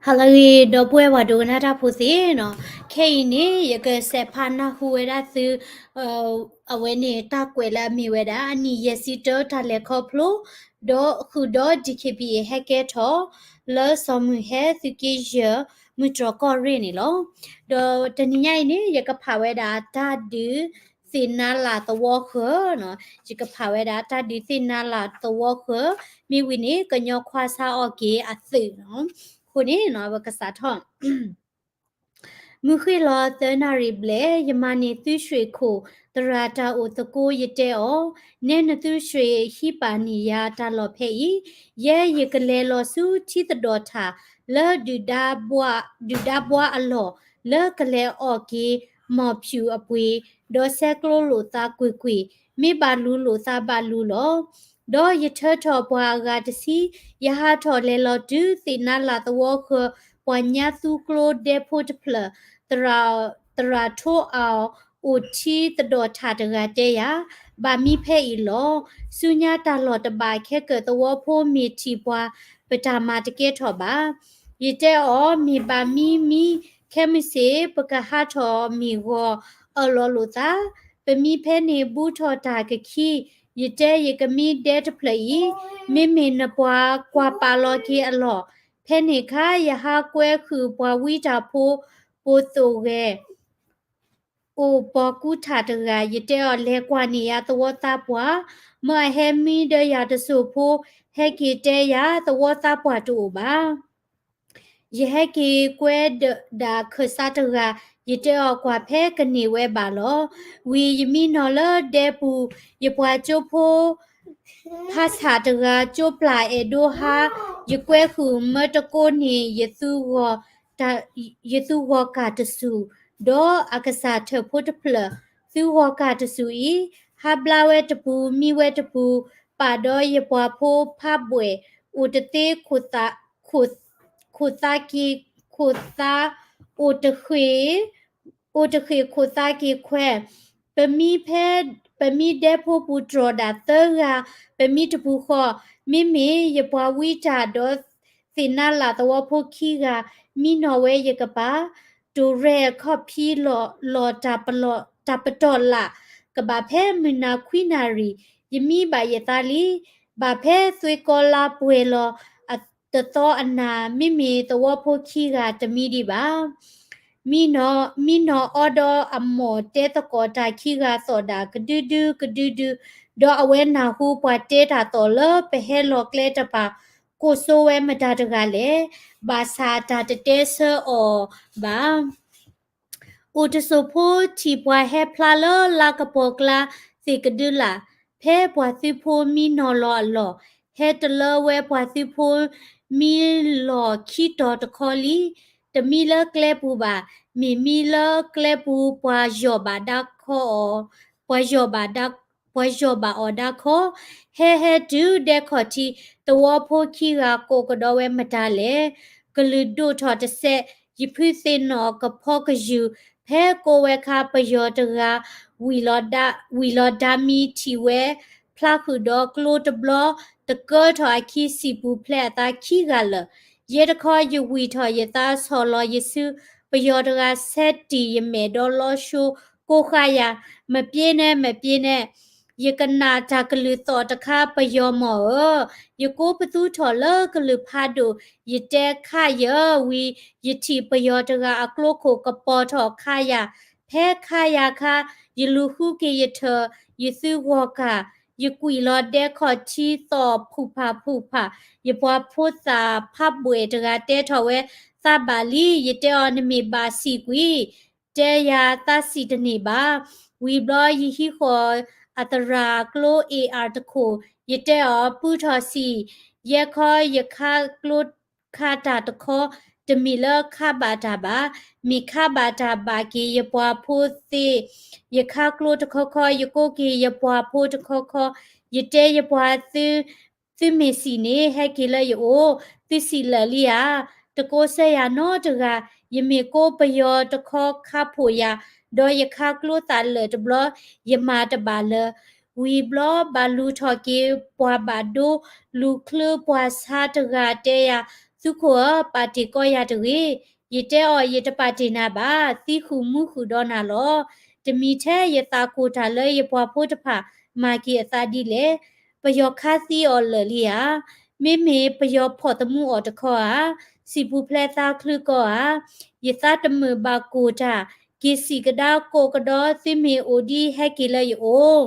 ဟါလၢအဂ့ၤ ဒီပုၢ်ဝဲၢ်ပှၤဒိကနၣ်တၢ်ဖိသ့ၣ်နီၤ, ခဲအံၤန့ၣ် ယကစဲးဖးနၢ်ဟူဝဲဒၣ်သု အဝဲန့ၣ်တၢ်ကွဲးလၢအမ့ၢ်ဝဲဒၣ် အနံၣ်ယဲၢ်ဆံတၢတၢ်လဲၤခီဖျိ ဒီးဃုာ်ဒီး DKBA ဟဲကဲထီၣ် လၢစီၤမုၢ်ဟဲသုးက့ယဲၢ် မုၢ်တြီၢ်ကီၢ်ရ့ၣ်န့ၣ်လီၤ. ဒီးတနံၤညါအံၤန့ၣ် ယကဖးဝဲဒၣ်တၢ်ဒုးသ့ၣ်နါလၢသဝီဃၢၤနီၤ, ယကဖးဝဲဒၣ်တၢ်ဒုးသ့ၣ်နါလၢသဝီဃၢၤ မ့ၢ်ဝံၤန့ၣ် ကညီခွါဆါအီၣ်က့ၤအသုးနီၤ. အဃိန့ၣ်နီၤ ပကစးထီၣ် မုၢ်ဃ့ၢ်လီၤသၢနၣ်ရံၣ်ဘျဲၣ် ယမၤန့ၢ်သုးရွှ့ၣ်ခိၣ် သရၣ်တၢ်အိၣ်သကိး ယတဲအီၤ, နဲနသုးရွှ့ၣ်ဟံးပာ်န့ၢ်ယၤတၢ်လီၢ်ဖဲအံၤ, ယဲယကလဲၤလီၤဆူထံသဒီၣ်ထၣ် လၢဒုၣ်ဒါဘှါအလီၢ် လၢကလဲၤအီၣ်က့ၤ မီၣ်ဖၠူၣ်အပှ့ၤ, ဒီးဆဲးကျိးလိာ်သးကွ့ၢ်ကွ့ၢ်, မ့ၢ်ဘၣ်လူၤလိာ်သးဘၣ်လူၤလီၤ. ဒီးယထၢထီၣ်ပှၤအဂၤတဆံ, ယဟးထီၣ်လဲၤလီၤတုၤသ့ၣ်နါလၢသဝီဃၢၤ ပှၤညါသူကျိဒဲဖိတဖျၢၣ် သရၣ်ထိးအီၣ် အိၣ်ထံသဒီၣ်ထၣ်တဂၤတဲယၤ, ဘၣ်မံဖဲအံၤလီၤ. ဆူညါတၢ်လီၢ်တဘၣ်ခဲကၢၣ်သဝီဖိမ့ၢ်ထံၣ်ပှၤ ပတၢ်မၤတကဲထီၣ်ဘၣ်. ယတဲအီၤ မ့ၢ်ဘၣ်မံမံ ခဲမုၢ်ဆ့ၣ် ပကဟးထီၣ်မ့ၢ်ဂီၤ အၢၣ်လီၤလိာ်သး, ပမံဖဲန့ၣ်ဘူးထီၣ်တၢ်ကခံ, ယတဲယကမံဒဲတဖျၢၣ်အံၤ, မ့မ့ၢ်နပှၤကွၢ်ပာ်လီၤက့ၤအလီၢ်, ဖဲန့ၣ်ခါ ယဟးကွဲဃုာ်ပှၤဝံတၢ်ဖိ ပိာ်သိၣ်ဂဲၤ အိၣ်ပှၤကူထၣ်တဂၤ, ယတဲအီၤ လဲၤကွၢ်န့ၢ်ယၤသဝီသးပှၢ်, မၢအဟဲမံဒီးယၤတစိၢ်ဖိ, ဟဲက့ၤတဲယၤ သဝီသးပှၢ်တအိၣ်ဘၣ်. ယဟဲက့ၤကွဲဒၣ်ခၢၣ်စးတဂၤ, ယတဲအီၤ ကွၢ်ဖဲကန့ၢ်ဝဲဘၣ်လီၤ. ဝံၤယမံနီၤလၢဒဲပူၤ, ယပှၤကၠိဖိ ဖါဆၣ်တဂၤ ကၠိပျၢ်အဲၣ်ဒိဟါ, ယကွဲဃုာ်မၢတကိးန့ၣ် ယသူဂီၤကၢ်တစူၢ်, ဒီးအကစၢ်ထၢၣ်ဖိတဖျၢၣ်, သူဂီၤကၢ်တစူၢ်အံၤ, ဟးဘျါဝဲတပူၤ မံဝဲတပူၤ, ပာ်ဒီးယပှၤဖိဖးဘှဲၣ်, အိၣ်တသ့ ခိၣ်သးက့ၤ, ခိၣ်သး, အိၣ်တဃ့ၢ် အိၣ်တဃ့ၢ်ခိၣ်သးက့ၤခွဲး, ပမံဖဲ, ပမံဒဲဖိပူၤတြီၢ်ဒၣ်သၢဂၤ, ပမံတပူၤဃီ, မ့မ့ၢ်ယပှၤဝံတၢ်ဒီးသ့ၣ်နါလၢသဝီဖိခံဂၤ, မံနီၤဝဲယကပၤ, တိၤရဲၣ်ခီၣ်ဖံးလီၢ်တၢ်ပတီၢ်လၢ်, ကဘၣ်ဖဲမုၢ်နၤခွံနၣ်ရံၣ်, ယမံဘၣ်ယသးလံ, ဘၣ်ဖဲသွ့ကီလါပှဲၤလီၤ, တသီအနၤ, မ့မ့ၢ်သဝီဖိခံဂၤတမံဒံးဘၣ်. မံနီၤအီဒီးအမိၢ်တဲသကိးတၢ်ခံဂၤသီၣ်ဒၣ်ကဒုဒုကဒုဒု, ဒီးအဝဲနၢ်ဟူပှၤတဲတၢ်သီၣ်လၢပဟဲလီၤကျဲတပၤ, ကိၢ်စိဝဲမတၤတဂၤလဲၣ်, ဘၣ်ဆၣ်တၢ်တတဲဆၢအီၤဘၣ်. အိၣ်တစိၢ်ဖိထံၣ်ပှၤဟဲဖျါလၢလါကပီၤကျါသ့ၣ်ကဒုလၢ်, ဖဲပှၤသုးဖိမံနီၤလီၤအလီၢ်, ဟဲတလၢဝဲပှၤသုးဖိမံလီၢ်ခံတီၤတခီလံ, တမံလၢကျဲပူၤဘၣ်, မ့ၢ်မံလၢကျဲပူၤပှၤယီၢ်ဘၣ်ဒါခီအီၤ, ပှၤယီၢ်ဘၣ်အီၤဒါခီ, ဟဲဟဲတုၤဒဲခီၣ်ထံး, သဝီဖိခံဂၤကိးကဒီးဝဲမတၤလဲၣ်, ကလုၢ်ဒိၣ်ထီၣ်တစဲး, ယဖုသ့ၣ်နီၣ်ကဖီကယူၢ်, ဖဲကိးဝဲခါပယီၤတဂၤ ဝံၤလီၤဒါမံထံၣ်ဝဲ, ဖျါဃုာ်ဒီးကျိတဘျီ, တကၢထီၣ်အခံစံာ်ပူၤဖျဲးအသးခံဂၤလၢာ်. ယဲတခီယဝံၢ်ထီၣ်ယသးဆီၣ်လီၤယစု, ပယီၤတဂၤဆဲးတံၢ်ယမဲာ်ဒီးလီၤဆိ, ကိးဃာ်ယၤ, မပြေးနဲ့, မပြေးနဲ့, ယကနၣ်တၢ်ကလုၢ်သီၣ်တခါ ပယီၤမီၢ်ဧၢ, ယကိးပသူထီၣ်လၢကလုၢ်ဖးဒိၣ်, ယတဲခးယၢဝံၤ, ယထံၣ်ပယီၤတဂၤအကျိခိၣ်ကပီၤထီၣ်ခးယၤ, ဖဲခးယၤခါ, ယလူၤဃုက့ၤယထၢၣ်, ယသုဂီၤကၢ်, ယကွံာ်လီၤဒဲခီၣ်ထံးသီၣ်ဖုၣ်ဖၣ်ဖုၣ်ဖၣ်, ယပှၤဖိသၣ်ဖးဘှဲၣ်တဂၤတဲထီၣ်ဝဲ, သးဘၣ်လံ, ယတဲအီၤနမ့ၢ်ဘၣ်စံာ်ကွံာ် တဲယၤသးစံာ်တန့ၢ်ဘၣ်. ဝံၤဘျီယဟံးဃီၤအသရၣ်ကျိ AR တခိၣ်, ယတဲအီၤ ပုၢ်ထီၣ်စံာ်, ယဲခီယခးကျိခးတၢ်တခီ, တမ့ၢ်လၢခးဘၣ်တၢ်ဘၣ်, မ့ၢ်ခးဘၣ်တၢ်ဘၣ်က့ၤယပှၤဖိသ့, ယခးကျိတခီခီ, ယကိးက့ၤယပှၤဖိတခီခီ, ယတဲယပှၤသု သုမ့ၢ်စံးန့ၣ် ဟဲက့ၤလၢယအိၣ်, သုစံးလၢာ်လံဧါ, တကိးစၢၤယၤနီတဂၤ, ယမ့ၢ်ကိးပယီၤတခီခးဖှိၣ်ယၤ, ဒီးယခးကျိသးလၢာ်တဘျီ, ယမၤတဘၣ်လၢၤ. ဝံၤဘျီဘၣ်လူၤထီၣ်က့ၤပှၤဘၣ်ဒိ, လူၤချုးပှၤဆါတဂၤတဲယၤ, သုးခိၣ်ဧၢ, ပာ်တ့ၢ်ကီယၤတဂ့ၤ. ယတဲအီၤ ယတပာ်တ့ၢ်နၤဘၣ်. သံဃုာ်မူဃုာ်ဒီးနၤလီၤ. တမံၤထဲယသးကိၢ်တၢ်လၢယပှၤဖိတဖၣ် မၤက့ၤအသးဒ်လဲၣ်. ပယီၤခါသံအီၤလၢာ်လံဧါ. မ့မ့ၢ်ပယီၤဖီၣ်သမူအီၤတခီဧါ. စံၣ်ပူၤဖျဲးသးချုးကီးဧါ. ယသးတမုာ်ဘၣ်ကိၢ်တၢ်, က့ၤစံၣ်ကဒါကိးကဒီး သုမ့ၢ်အိၣ်ဒံးဟဲက့ၤလၢယအိၣ်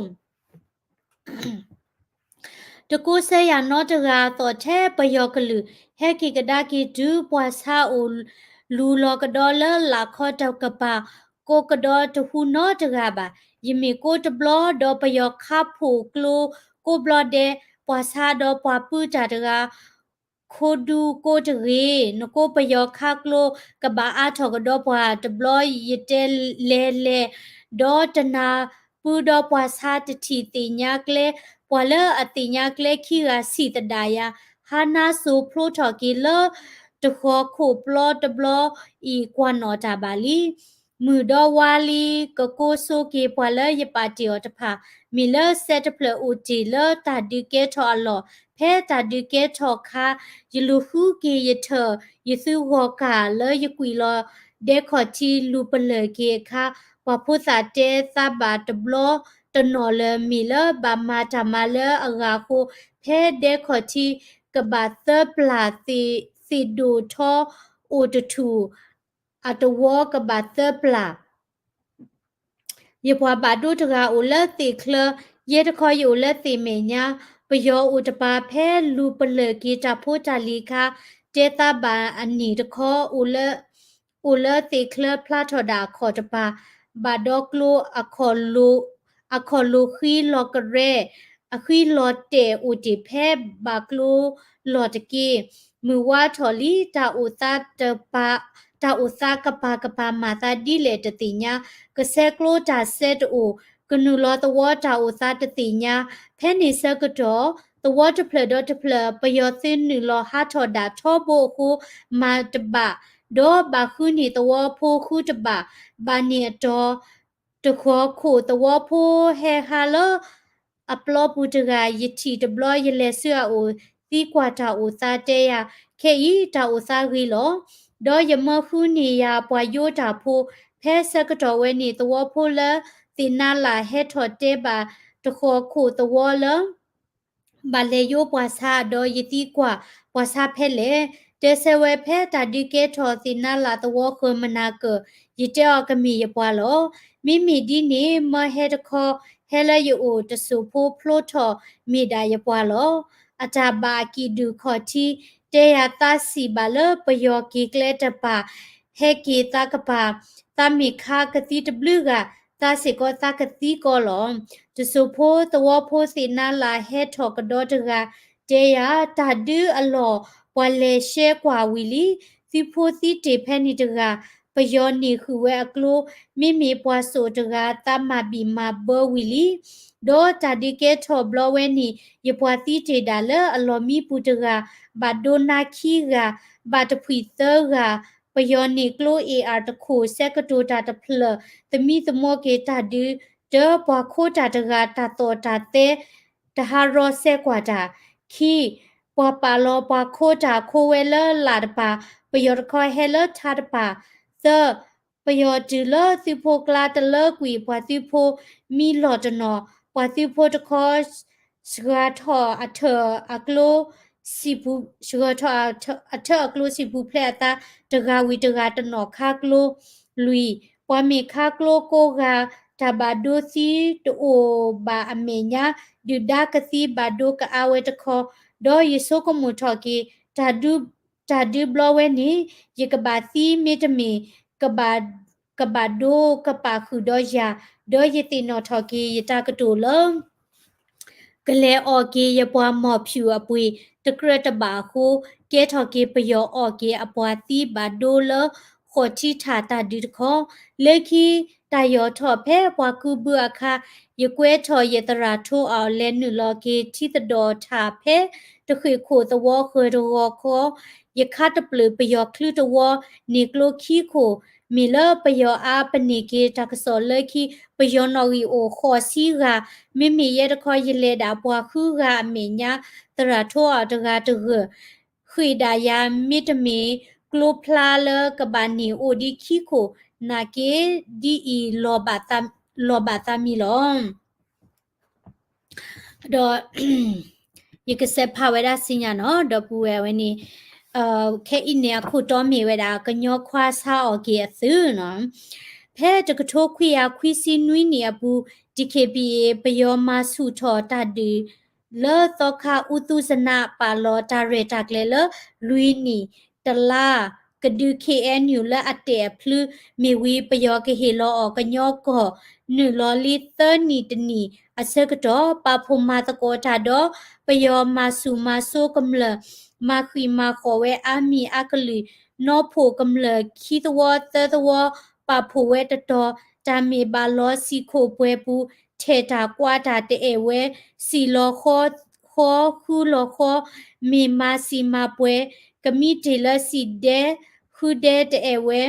တကိးဆၢယၤနီတဂၤအသိးထဲပယီၤကလုာ် ဟဲက့ၤကဒါက့ၤတုၤပှၤဆါအိၣ်လူလီၤကဒီးလၢလာ်ခီတကပၤ ကိးကဒီးတဟူနီတဂၤဘၣ်. ယမ့ၢ်ကိးတဘျီဒီး ပယီၤခါဖှိၣ်ကျိကိးဘျီဒဲး ပှၤဆါဒီးပှၤပုၢ်တၢ်တဂၤ ခိးဒူကိးတဂ့ၤ. နကိးပယီၤခါကျိ ကဘၣ်အါထီၣ်ကဒီးပှၤတဘျီ ယတဲလဲၤလဲၤ ဒီးတနၢ်ပၢၢ်ဒီးပှၤဆါတထံၣ်သ့ၣ်ညါကျဲ, ပှၤလၢအသ့ၣ်ညါကျဲခံဂၤဆံၣ်သဒၣ်ယၤ, ဟါနါစိၤဖျိထီၣ်က့ၤလၢတဃီၤခိၣ်ပျီတဘျီအံၤ ကွၢ်နီၣ်တၢ်ဘၣ်လံ. မုၢ်ဒီဝါလံ ကကိးဆိက့ၤပှၤလၢယပာ်တ့ၢ်အီၤတဖၣ်, မ့ၢ်လၢစဲးတဖျၢၣ်အိၣ်တ့ၢ်လၢတၢ်ဒုးကဲထီၣ်အလီၢ်, ဖဲတၢ်ဒုးကဲထီၣ်ခါ ယလူၤဃုက့ၤယထၢၣ် ယသုးဂီၤကၢ်လၢယကွံာ်လီၤ ဒဲခီၣ်ထံးလူၤပလၢၢ်က့ၤအခါ, ပှၤဖိသၣ်တဲသးဘၣ်တဘျီတနီၤလၢ မ့ၢ်လၢဘၣ်မၤတၢ်မၤလၢအဂၤအဃိ, ဖဲဒဲခီၣ်ထံး ကဘၣ်သၢပျၢ် သ့ၣ်ဒိၣ်ထီအိၣ်တထူၣ် အတဝီကဘၣ်သၢပျၢ် ယပှၤဘၣ်ဒိတဂၤအိၣ်လၢသ့ၣ်ချၢ, ယဲတခီယအိၣ်လၢသ့ၣ်မဲာ်ညါ, ပယီၤအိၣ်တပၤ ဖဲလူၤပလၢၢ်က့ၤတၢ်ဖိတၢ်လံၤအခါ, တဲသးဘၣ်အနံၣ်တခီ, အိၣ်လၢသ့ၣ်ချၢဖျါထီၣ်ဒၣ်အခီၣ်တပၤ, ဘၣ်ဒီကျိ အခီၣ်လိၤဃံလီၤကရဲ, အဃံလီၤတဲာ်အိၣ်တ့ၢ်ဖဲဘၣ်ကျိလီၢ်တက့ၢ်. မုၢ်ဝါထီၣ်လံ တၢ်အိၣ်သးကပၤကပၤမၤသးဒ်လဲၣ်တသ့ၣ်ညါ, ကဆဲးကျိတၢ်ဆဲးတအိၣ်, ကနုာ်လီၤသဝီတၢ်အိၣ်သးတသ့ၣ်ညါ, ဖဲန့ၣ်ဆၢကတီၢ် သဝီတဖျၢၣ်ဒီးတဖျၢၣ် ပယီၤသုးနုာ်လီၤဟးထီၣ်ဒၣ်ထီဘိအဃိ မၤတဘၣ်, ဒီးဘၣ်ဃုန့ၢ်သဝီဖိဃုတဘၣ်, ဘၣ်န့ၣ်အတီၤ တဃီၤခိၣ်သဝီဖိဟဲဟးလၢ အပျီပူၤတဂၤ ယထံၣ်တဘျီယလဲၤဆူအအိၣ်သံကွၢ်တၢ်အိၣ်သးတဲယၤ, ခဲအံၤတၢ်အိၣ်သးဂ့ၤလီၤ. ဒီးယမၢဃုန့ၢ်ယၤပှၤယိတၢ်ဖိ, ဖဲဆၢကတီၢ်ဝဲန့ၣ် သဝီဖိလၢသ့ၣ်နါလၢ်ဟဲထီၣ်တဲဘၣ်တဃီၤခိၣ်သဝီလၢ ဘၣ်လဲၤယိပှၤဆါဒီးယသံကွၢ်ပှၤဆါဖဲလဲၣ်, တဲဆၢဝဲဖဲတၢ်ဒုးကဲထီၣ်သ့ၣ်နါလၢ်သဝီဃၢၤမနၤကၢၢ်, ယတဲအီၤကမ့ၢ်ယပှၤလီၤ. မ့မ့ၢ်ဒ်န့ၣ် မၢဟဲတခီ ဟဲလၢယအိၣ်တစိၢ်ဖိဖျိထီၣ်မ့ၢ်ဒၣ်ယပှၤလီၤ. အတၢ်ဘၣ်အကံၣ်ဒုၣ်ခီၣ်ထံး တဲယၤသးစံးဘၣ်လၢပယီၤက့ၤကျဲတပၤ ဟဲက့ၤသးကပၤ, သးမ့ၢ်ခါကသံတဘျုးဂၤ, သးစ့ၢ်ကီးသးကသံကီးလီၤ. တစိၢ်ဖိသဝီဖိသ့ၣ်နါလၢ်ဟဲထီၣ်ကဒီးတဂၤ တဲယၤ တၢ်ဒုးအလီၢ်ပှၤလဲၤရှဲကွၢ်ဝံၤလံ, သုးဖိသံတ့ၢ်ဖဲန့ၣ်တဂၤ, ပယီၤန့ၢ်ဃုာ်ဝဲအကျိ, မ့မ့ၢ်ပှၤစိာ်တဂၤ သးမၤဘံၣ်မၤဘၢဝံၤလံ. ဒီးတၢ်ဒုးကဲထီၣ်ဘျီဝဲန့ၣ် ယပှၤသံတ့ၢ်ဒၣ်လၢအလီၢ်မံပူၤတဂၤ, ဘၣ်ဒိနါခံဂၤ, ဘၣ်တဖှံၣ်သၢဂၤ, ပယီၤန့ၢ်ကျိ AR တခိၣ် ဆဲးကတိၤတၢ်တဖျၢၣ်, သမံသမိးက့ၤတၢ်ဒုး, တၢပှၤခိတၢ်တဂၤ တၢ်သီၣ်တၢ်သဲ တဟးရီဆဲးကွၢ်တၢ်, ခံ, ပှၤပာ်လီၤပှၤခိတၢ်ခိဝဲလၢလၢ်တပၤ, ပယီၤတခီဟဲလၢထါတပၤ, သၢ, ပယီၤတုၤလၢသုးဖိကျါတလၢကွံာ် ပှၤသုးဖိမံလီၢ်တနီၤ, ပှၤသုးဖိတခီ စှၤထီၣ်အထၢၣ်အကျိ စံၣ်ပူၤ, စှၤထီၣ်အထၢၣ်အကျိစံၣ်ပူၤဖျဲးအသး တဂၤဝံၤတဂၤတနီၤခါကျိ, လွံၢ်, ပှၤမ့ၢ်ခါကျိကိးဂၤ တၢ်ဘၣ်ဒိသံတအိၣ်ဘၣ်အမဲာ်ညါ, ဒုၣ်ဒါကသံဘၣ်ဒိကအါဝဲတခီ, ဒီးယဆိကမိၣ်ထီၣ်က့ၤ တၢ်ဒုးဘျီဝဲန့ၣ် ယကဘၣ်သံမ့တမ့ၢ် ကဘၣ်ဒိကပာ်ဃုာ်ဒီးယၤ, ဒီးယသ့ၣ်နီၣ်ထီၣ်က့ၤယတၢ်ကတိၤလၢ ကလဲၤအီၣ်က့ၤယပှၤမီၢ်ဖၠူၣ်အပှ့ၤ တကြၢးတဘၣ်အဃိ, ကဲထီၣ်က့ၤပယီၤအီၣ်က့ၤအပှၤသံဘၣ်ဒိလၢ ဃိးထံထၣ်တၢ်ဒုးတခီ, လၢခံတၢ်ယီၢ်ထီၣ်ဖဲပှၤကုၢ်ဘုအခါ, ယကွဲထီၣ်ယသရၣ်ထိအီၣ် လဲၤနုာ်လီၤက့ၤထံသဒီၣ်ထၣ်ဖဲ တဃ့ၢ်ခိၣ်သဝီဃၢၤတဂီၤခီ, ယခါတပျၢၢ်ပယီၤချုးတဝီ န့ၢ်ကျိခံခိၣ်, မ့ၢ်လၢပယီၤအါပန့ၢ်က့ၤတၢ်ကစီၣ်လၢခံ ပယီၤနီၣ်ဂံၢ်အိၣ်ဃိးဆံဂၤ, မ့မ့ၢ်ယဲတခီယလဲၤဒၣ်ပှၤဃုဂၤအမဲာ်ညါ, သရၣ်ထိအီၣ်တဂၤတဂၢၢ် ဃ့ၢ်ဒၣ်ယၤ မ့တမ့ၢ်ကျိဖျါလၢကဘၣ်န့ၢ်အိၣ်ဒံးခံခိၣ် နာ်က့ဒ်အံၤ လီၤဘၣ်သးမံလီၤ. ဒီး ယကစဲးဖးဝဲဒၣ်ဆူညါနီၤ ဒီပုၢ်ဝဲၢ်ဝဲန့ၣ် ခဲအံၤန့ၣ် အခိၣ်တီမ့ၢ်ဝဲဒၣ် ကညီခွါဆါအီၣ်က့ၤအသုးနီၤ. ဖဲတကထိခွံကယၤခွံဆံနွံနံၣ်အပူၤ DKBA ပယီၤမၤဆူၣ်ထီၣ်တၢ်ဒုး လၢသီခါ အူသူစနး ပာ်လီၤတၢ်ရဲၣ်တၢ်ကျဲၤလၢ လွံၢ်နံၣ်တလါ ကဒု KNU လၢအတဲာ်အဖျုး မ့ၢ်ဝံၤ ပယီၤကဟ့ၣ်လီၤအီၤကညီကီၢ် နုာ်လီၤလံသၢနံၣ်တနံၣ်အဆၢကတီၢ် ပာ်ဖှိၣ်မၤသကိးတၢ်ဒီး ပယီၤမၤဆူၣ်မၤစိကမျၢၢ် မၤဃံးမၤဃီၤဝဲအါမံၤအါကလုာ် နီၢ်ဖှိၣ်ကမျၢၢ်ခံသဝီသၢသဝီ ပာ်ဖှိၣ်ဝဲတတီၤ တၢ်မ့ၢ်ဘၣ်လီၤစံၣ်ခိၣ်ပှဲၤပူၤ ထဲးတၢ်ကွၢ်တၢ်တအဲၣ်ဝဲ စံၣ်လီၤဃီ ဃီဃုလီၤဃီ မ့ၢ်မၤစံၣ်မၤပှဲၤ ကမံးတ့ၢ်လၢစံၣ်ဒဲဃုဒဲတအဲၣ်ဝဲ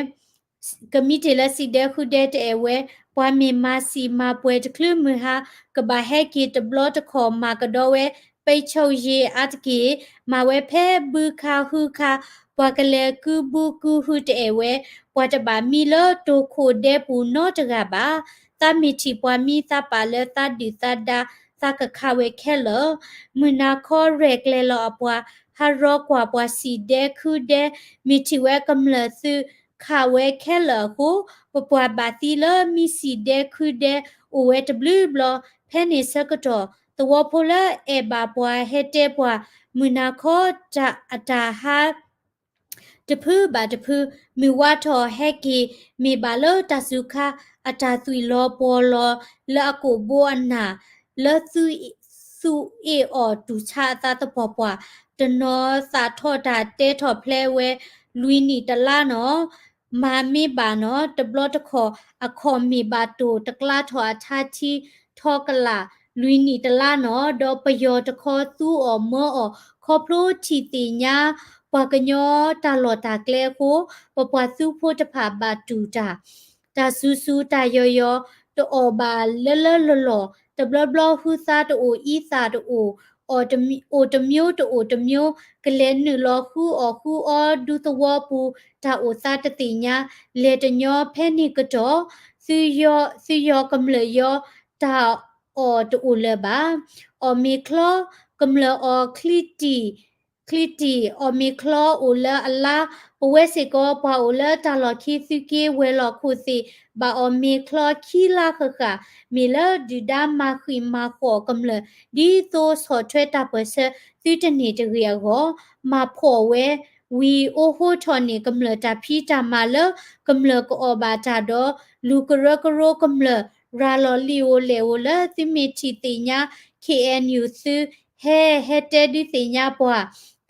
ကမံးတ့ၢ်လၢစံၣ်ဒဲဃုဒဲတအဲၣ်ဝဲ ပှၤမ့ၢ်မၤစံၣ်မၤပှဲၤတချုးမုၢ်ဟါ ကဘၣ်ဟဲက့ၤတဘျီတခီၣ် မၤကဒီးဝဲ ပိတ်ဆို့ရေး အါတက့ၢ် မၤဝဲဖဲဘုခါဟုခါ ပှၤကလဲၤကုဘူးကုဟုတအဲၣ်ဝဲ ပှၤတဘၣ်မံလၢတိၢ်ခိၣ်ဒဲပူၤနီတဂၤဘၣ်. သးမ့ၢ်ထံၣ်ပှၤမံသးပာ်လၢသးဒုၣ်သးဒါ သးကခးဝဲခဲလၢာ် မုၢ်နၤခီရဲၣ်ကျဲၤလီၤအပှၤ ဟးရီကွၢ်ပှၤစံၣ်ဒဲခုဒဲ မ့ၢ်ထံၣ်ဝဲကမျၢၢ်သုးခးဝဲခဲလၢာ်အဃိ ပပှၤဘၣ်သံလၢမံစံၣ်ဒဲခုဒဲ အိၣ်ဝဲတဘျုးဘျီ ဖဲန့ၣ်ဆၢကတီၢ် သဝီဖိလၢအဲၣ်ဘၣ်ပှၤဟဲတဲပှၤ မုၢ်နၤခီတၢ်အတၢ်ဟါ တဖုဘၣ်တဖု မုၢ်ဝါထီၣ်ဟဲက့ၤမ့ၢ်ဘၣ်လၢတၢ်စူၤခါ အတၢ်သွံၣ်လီၤပှီၤလီၤလၢအကိာ်ဘိအနၢ် လၢသုးအ့ၣ်အီၣ်တူၢ်ဆါအသးသပှၢ်ပှၢ် တနီၤသးထီၣ်တၢ်တဲထီၣ်ဖျဲးဝဲ လွံၢ်နံၣ်တလါနီၤ မၤမ့ၢ်ဘၣ်နီၤ တဘျီတခီၣ် အခီၣ်မ့ၢ်ဘၣ်တိၢ်တကျါထီၣ်အထါထံထီကလး လွံၢ်နံၣ်တလါနီၤ ဒီးပယီၤတခီသူအီၣ်မၢအီၣ် ခီဖျိထံၣ်သ့ၣ်ညါ ပှၤကညီတၢ်လီၢ်တၢ်ကျဲအဃိ ပပှၤသုးဖိတဖၣ်ဘၣ်တူၢ်တၢ် တၢ်စူၤစူၤတၢ်ယီၤယီၤ တအီၣ်ဘၣ်လၢလၢလီၢ်လီၢ် တဘျီဘျီဟုသးတအိၣ်အံသၣ်တအိၣ် အိၣ်တမံၤတအိၣ်တမံၤ ကလဲၤနုာ်လီၤဃုအီၣ်ဃုအီဒူသဝီပူၤ တၢ်အိၣ်သးတသ့ၣ်ညါ လဲၤတညီဖဲန့ၣ်ကတီၢ် သုးယီၤကမျၢၢ်ယီၤ တၢ်အီၣ်တအိၣ်လၢၤဘၣ်. အီၣ်မ့ၤချီ ကမျၢၢ်အီၣ်ချံတံၢ် ချံတံၢ် အီၣ်မ့ၤချီအိၣ်လၢအလါ ပဝဲစ့ၢ်ကီး ပှၤအိၣ်လၢတၢ်လီၢ်ခံသုးက့ဝဲၤလီၢ်ခိၣ်သ့ၣ် ဘၣ်အီၣ်မ့ၤချီခံလါဃၣ်ဃၣ် မ့ၢ်လၢဒုၣ်ဒါမၤဃံးမၤဃီၤကမျၢၢ် ဒ်သိးဆီၣ်ထွဲတၢ်ပၢၢ်ဆၢ သုတန့ၢ်တဂ့ၤအဂီၢ် မၤဖှီၣ်ဝဲ ဝံၤအိၣ်ဟိထီၣ်န့ၢ်ကမျၢၢ်တၢ်ဖံးတၢ်မၤလၢ ကမျၢၢ်ကအီၣ်ဘၣ်တၢ်ဒီး လူၤကရၢကရိကမျၢၢ် ရၤလီၤလံာ်ဧိၤလဲၣ်ဧိၤလၢ သုမ့ၢ်ထံၣ်သ့ၣ်ညါ ခ့ၣ်အဲၣ်ယူၣ် သု ဟဲ ဟဲတဲဒုးသ့ၣ်ညါပှၤ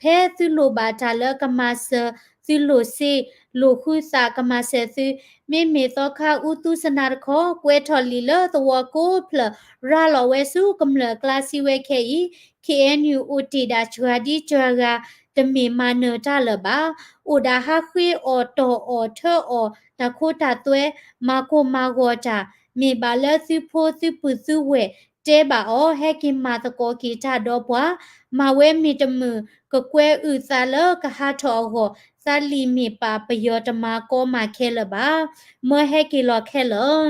ဖဲသုလိၣ်ဘၣ်တၢ်လၢကမၤစၢၤသုလိၣ်စ့ လိၣ်ဃုသးကမၤစၢၤသု မ့မ့ၢ်သီခါအူသူစနးတခီ ကွဲးထီၣ်လံာ်လၢသဝီကိးဖျၢၣ် ရၤလီၤဝဲဆူကမျၢၢ်အကျါစံးဝဲခဲအံၤ ခ့ၣ်အဲၣ်ယူၣ် အိၣ်တ့ၢ်ဒၣ်စှၤဒ်စှၤဂၤ တမ့ၢ်မၤနၢၤတၢ်လၢၤဘၣ်. အိၣ်ဒၣ်ဟးဃ့အီၣ်တီၢ်အီၣ်ထၢအီၣ် တၢ်ခိတၢ်သွဲ မၤကိၢ်မၤဂီၤတၢ် မ့ၢ်ဘၣ်လၢသုဖိသုပုၢ်သုဝဲၢ် တဲဘၣ်အီၤ ဟဲက့ၤမၤသကိးက့ၤတၢ်ဒီးပှၤ မၤဝဲမ့ၢ်တမုာ် ကကွဲးအုၣ်သးလၢကဟးထီၣ်အဂီၢ် သးလံာ်မ့ၢ်ပာ်ပယီၤတမၤကီမၤခဲလၢၤဘၣ်. မၢဟဲက့ၤလီၤခဲလၢာ်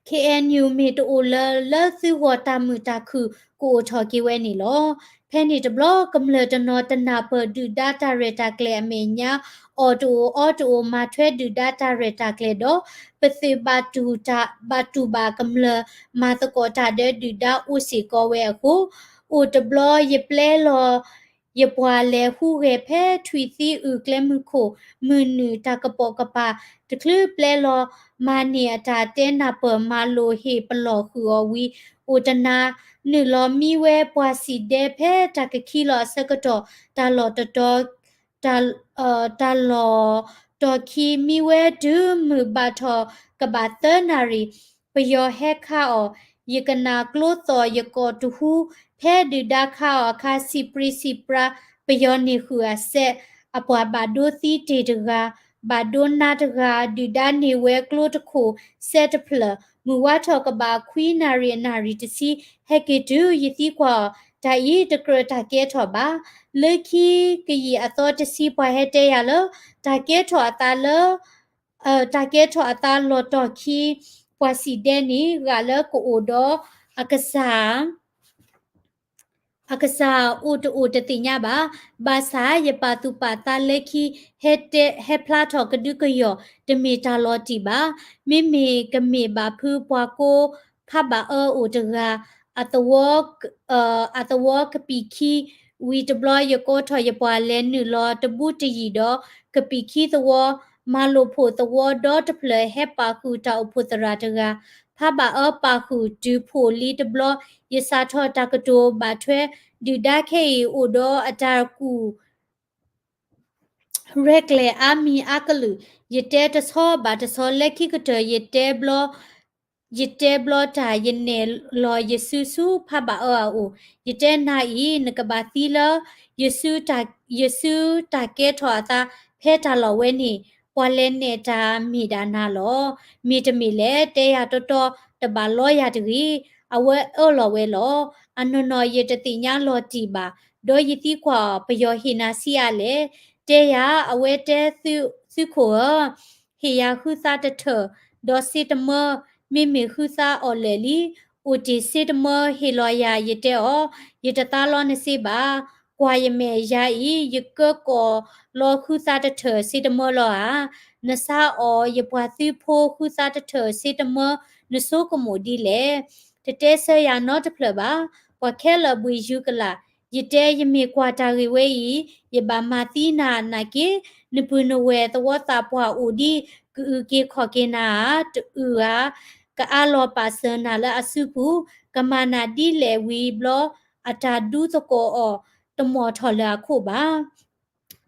ခ့ၣ်အဲၣ်ယူၣ် မ့ၢ်တအိၣ်လၢၤလၢသုဂီၢ် တၢ်မုာ်တၢ်ခုၣ်ကအိၣ်ထီၣ်က့ၤဝဲန့ၣ်လီၤ. ဖဲန့ၣ်တဘျီ ကမျၢၢ်တနီၤတနၢ်ပၢၢ်ဒုၣ်ဒါတၢ်ရဲၣ်တၢ်ကျဲၤအမဲာ်ညါ အီၣ်တအိၣ်အီတအိၣ် မၤထွဲဒုၣ်ဒါတၢ်ရဲၣ်တၢ်ကျဲၤဒီး ပသုးဘၣ်တူၢ်တၢ် ဘၣ်တူၢ်ဘၣ်ကမျၢၢ် မၤသကိးတၢ်ဒီးဒုၣ်ဒါအိၣ်စ့ၢ်ကီးဝဲအဃိ အိၣ်တဘျီယပျဲလီၤ ယပှၤလဲၤဟူးဂဲၤဖဲထွံၣ်သံအုၣ်ကျဲမုၢ်ခိၣ် မုၢ်နုာ်တၢ်ကပိာ်ကပၤ တချုးပျဲလီၤ မၤန့ၢ်အတၢ်တဲနၢ်ပၢၢ်မၤလိာ်ဟ့ၣ်ပလီၢ်ဃုာ်အီၤဝံၤ အိၣ်တနၤ နုာ်လီၤမံဝဲပှၤစံၣ်ဒဲဖဲတၢ်ကခံလီၤအဆၢကတီၢ် တၢ်လီၢ်တတီၤ တၢ် တၢ်လီၢ်တီၤခံ မံဝဲတုၤမုၢ်ဘၣ်ထီၣ်ကဘၣ်သၢနၣ်ရံၣ် ပယီၤဟဲခးအီၤ ယကနၣ်ကျိသီၣ်ယကိာ်တဟူ ဖဲဒုၣ်ဒါခးအီၤအခါ စံးပြံစံးပြါ ပယီၤန့ၢ်ဃုာ်အစဲး အပှၤဘၣ်ဒိသံတ့ၢ်တဂၤ ဘၣ်ဒိနါတဂၤ ဒုၣ်ဒါန့ၢ်ဝဲကျိတခိၣ် စဲးတဖျၢၣ် မုၢ်ဝါထီၣ်ကဘၣ်ခွံနၣ်ရံၣ်အနၣ်ရံၣ်တဆံ ဟဲက့ၤတုၤယသံကွၢ်အီၤ တၢ်အံၤတကြၢးတၢ်ကဲထီၣ်ဘၣ်. လၢခံကယံာ်အသီတဆံ ပှၤဟဲတဲယၤလၢ တၢ်ကဲထီၣ်အသးလၢ တၢ်ကဲထီၣ်အသးလီၤတီၢ်ခံ ပှၤစံးဒဲန့ၣ် ဂာ်လၢကအိၣ်ဒီးအကစၢ် အကစၢ်အိၣ်တအိၣ်တသ့ၣ်ညါဘၣ်. ဘၣ်ဆၣ် ယပာ်သူၣ်ပာ်သးလၢခံ ဟဲဖျါထီၣ်ကဒုကယီၢ် တမ့ၢ်တၢ်လီၤတံၢ်ဘၣ်. မ့မ့ၢ်ကမ့ၢ်ဘၣ်ဖုပှၤကိးဖးဘၣ်အၢအိၣ်တဂၤ အသဝီ အသဝီကပံာ်ခံ ဝံၤတဘျီ ယကိးထီၣ်ယပှၤလဲၤနုာ်လီၤတဘူးတယံၤဒီး ကပံာ်ခံသဝီ မၤလိာ်ဖိၣ်သဝီဒီတဖျၢၣ်ဟဲပာ်ဃုာ်တၢ်အိၣ်ဖှိၣ်သရၣ်တဂၤ ဖးဘၣ်အၢပာ်ဃုာ်တုၤဖှိၣ်လံတဘျီ ယစးထီၣ်တၢ်ကတိၤဘၣ်ထွဲ ဒုၣ်ဒါခဲအံၤအိၣ်ဒီးအတၢ်ကူၣ် ရဲၣ်ကျဲၤအါမံၤအါကလုာ်, ယတဲတဆီဘၣ်တဆီ လၢခံကတၢၢ် ယတဲဘျီ ယတဲဘျီတၢ် ယနဲၣ်လီၤယစုဆူဖးဘၣ်အၢအအိၣ်, ယတဲနၤအံၤ နကဘၣ်သံလၢ ယစုတၢ်ကဲထီၣ်အသး ဖဲတၢ်လီၢ်ဝဲန့ၣ် ပှၤလဲၤနဲၣ်တၢ်မ့ၢ်ဒၣ်နၤလီၤ. မ့ၢ်တမ့ၢ်လဲၣ် တဲယၤတီတီ တဘၣ်လီယၤတဂ့ၤ. အဝဲအၢၣ်လီၤဝဲလီၤ. အနီၢ်နီၢ်ယတသ့ၣ်ညါလီၤတံၢ်ဘၣ်, ဒီးယသံကွၢ်အီၤ ပယီၤဟ့ၣ်နၤဆံးအါလဲၣ်. တဲယၤ အဝဲတဲ သုးခိၣ်ဧၢ, ဟ့ၣ်ယၤဃုသါတထၢၣ်, ဒီးစ့တမၢ, မ့မ့ၢ်ဃုသါအီၣ်လၢာ်လံ. အိၣ်တ့ၢ်စ့တမၢ ဟ့ၣ်လီၤယၤ ယတဲအီၤ, ယတသါလီနစ့ဘၣ်. ကွၢ်ယမဲာ်ယၤအံၤ ယကၢကီၢ်လီၤဃုသါတထၢၣ်စ့တမၢလီၤဧါ. နဆါအီၣ်ယပှၤသုးဖိဃုသါတထၢၣ်စ့တမၢ နဆိကမိၣ်ဒ်လဲၣ်. တတဲဆၢယၤနီတဖျၢၣ်ဘၣ်. ပှၤခဲလၢာ်ဘှံးယုၤကလာ်, ယတဲယမ့ၢ်ကွၢ်တၢ်ဂ့ၢ်ဝဲအံၤ ယဘၣ်မၤသံနၤနာ်က့, နပုၢ်နဝဲၢ်သဝီသးပှၢ်အိၣ်ဒံး ကအုၣ်က့ၤခီၣ်က့ၤနၤဧါ, တအုၣ်ဧါ, ကအးလီၤပာ်စၢၤနၤလၢအစုပူၤ, ကမၤနၤဒ်လဲၣ်ဝံၤဘျီ အတၢ်ဒူသကိးအီၤ တမီၢ်ထီၣ်လၢအခိၣ်ဘၣ်.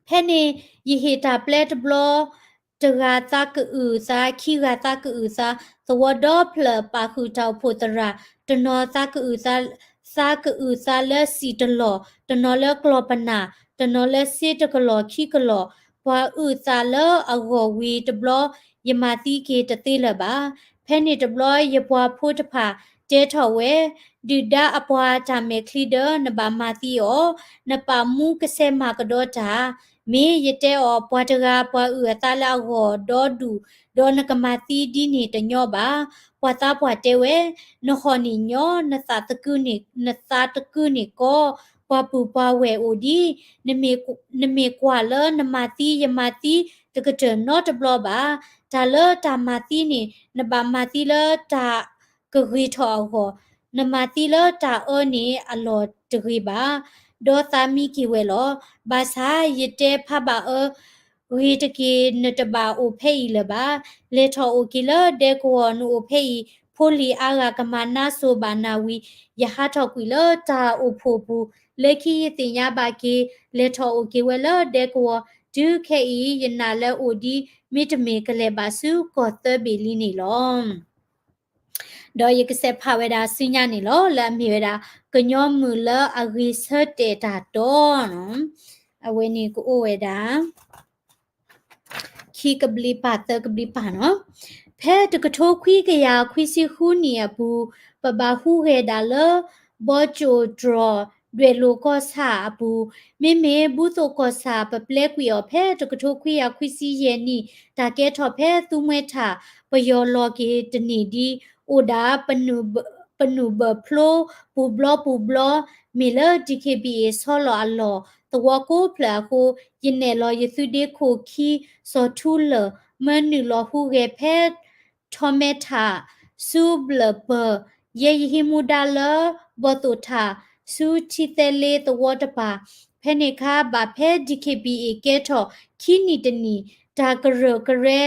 ဖဲန့ၣ် ယဟ့ၣ်တၢ်ပျဲတဘျီ, တဂၤသးကအုၣ်သး, ခံဂၤသးကအုၣ်သး, သဝီဒီဖျၢၣ်ပာ်ဃုာ်တၢ်အိၣ်ဖှိၣ်သရၣ်, တနီၤသးကအုၣ်သး, သးကအုၣ်သးလၢစံာ်တလီၢ်, တနီၤလၢကျီၢ်ပနၢ်, တနီၤလၢစ့တကလီၢ်ခံကလီၢ်, ပှၤအုၣ်သးလၢအဂီၢ်ဝံၤတဘျီ, ယမၤသံက့ၤတသ့လၢၤဘၣ်. ဖဲန့ၣ်တဘျီ ယပှၤဖိတဖၣ်တဲထီၣ်ဝဲ, ဒုၣ်ဒါအပှၤတၢ်မဲာ်ချံဒၢ နဘၣ်မၤသံအီၤ, နပာ်မူကဆဲးမၤကဒီးတၢ်, မ့ၢ်ယတဲအီၤ ပှၤတဂၤပှၤအုၣ်အသးလၢအဂီၢ်ဒီဒူၣ်, ဒီးနကမၤသံဒ်န့ၣ်တညီဘၣ်. ပှၤသးပှၢ်တဲဝဲ, နဟီၣ်န့ၢ်ညီ, နသးသကု, နသးတကုန့ၢ်ကီ, ပှၤပုၢ်ပှၤဝဲၢ်အိၣ်ဒံး, နမ့ၢ်ကွၢ်လၢနမၤသံယမၤသံတကတၢၢ်နီတဘျီဘၣ်. တၢ်လၢတၢ်မၤသံန့ၣ် နဘၣ်မၤသံလၢတၢ် ကဂ့ၤထီၣ်အဂီၢ်, နမၤသံလၢတၢ်အၢန့ၣ်အလီၢ်တဂ့ၤဘၣ်. ဒီးသးမံက့ၤဝဲလီၤ. ဘၣ်ဆၣ်ယတဲဖးဘၣ်အၢ, ဂ့ၤတက့ၢ် နတဘၣ်အိၣ်ဖဲအံၤလၢၤဘၣ်. လဲၤထီၣ်အိၣ်က့ၤလၢဒဲကဝီၤ နအိၣ်ဖဲအံၤ ဖိလံၤအါဂၤကမၤနါစိၤဘၣ်နၤဝံၤ ယဟးထီၣ်ကွံာ်လၢတၢ်အိၣ်ဖှိၣ်ပူၤ လၢခံယသ့ၣ်ညါဘၣ်က့ၤ လဲၤထီၣ်အိၣ်က့ၤဝဲလၢဒဲကဝီၤ တုၤခဲအံၤ ယနာ်လၢအိၣ်ဒံး မ့တမ့ၢ်ကလဲၤဘၣ်ဆူကီၢ်သၢဘ့ၣ်လံန့ၣ်လီၤ. ဒီးယကစဲးဖးဝဲဒၣ်ဆူညါန့ၣ်လီၤ. လၢအမ့ၢ်ဝဲဒၣ် ကညီမုၢ်လၢအဂ့ၤဆၢတဲာ်တၢ်တီ, အဝဲန့ၣ်ကအိၣ်ဝဲဒၣ် ခံကဘျံးပၢ်သၢကဘျံးပၢ်နီၤ. ဖဲတကထိခွံကယၤခွံဆံဃုနံၣ်အပူၤ ပဘၣ်ဟူးဂဲၤဒၣ်လၢ ဘီကၠိၣ်တြီၢ် ဒွဲၣ်လိာ်ကီၢ်ဆၣ်အပူၤ, မ့မ့ၢ်ဘူးသိၣ်ကီၢ်ဆၣ် ပပျဲကွံာ်အီၤဖဲတကထိခွံကယၤခွံဆံယဲၢ်နံၣ် တၢ်ကဲထီၣ်ဖဲသူမှဲထၣ် ပယီၤလီၤက့ၤတန့ၢ်ဒံး အိၣ်ဒၣ် ပနုာ်ဘၢၣ်ဖျိ ပူၤဘျီပူၤဘျီ မ့ၢ်လၢ DKBA ဆီလီၤအလီၢ်သဝီကိးဖျၢၣ်အဃိ ယနဲၣ်လီၤယသုးဒ့ခိၣ်ခံ စီၤထူလၢာ် မၢနုာ်လီၤဟူးဂဲၤဖဲ ထီမဲထၣ် ဆူဘျၢၣ်ပၢၢ် ယဲယဟံးမူဒါလၢ ဘီၣ်သိၣ်ထၣ် ဆူထံသဲလ့သဝီတပၤ, ဖဲန့ၣ်အခါ ဘၣ်ဖဲ DKBA ကဲထီၣ်ခံနံၣ်တနံၣ် တၢ်ကရၢၢ်ကရဲ